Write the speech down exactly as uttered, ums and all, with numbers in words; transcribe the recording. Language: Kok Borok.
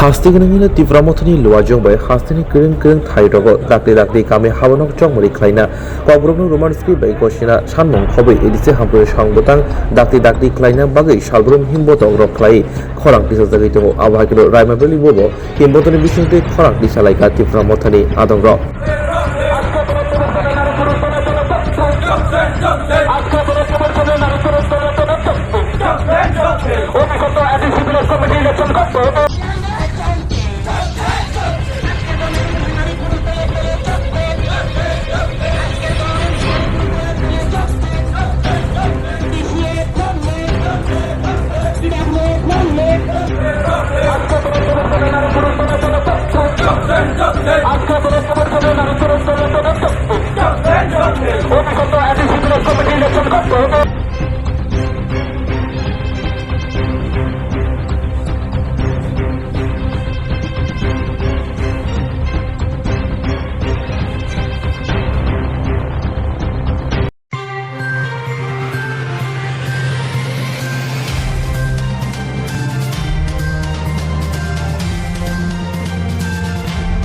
Haste gwnangwino Tipra Mothani luajwng bai hasteni kwrwng kwrwng thairogo dakti dakti kami habanok chongmari khlaina, kokborokno Roman script bai gosina sanmung khobwi A D C Hamkrai Song bwtang dakti dakti khlaina bagwi salbrum himbotok rok khlai khorang tisajagwi tongo. Abo hai kheno Raima Valley bobo himbotokni bisingtwi khorang tisalaikha Tipra Mothani adongrok.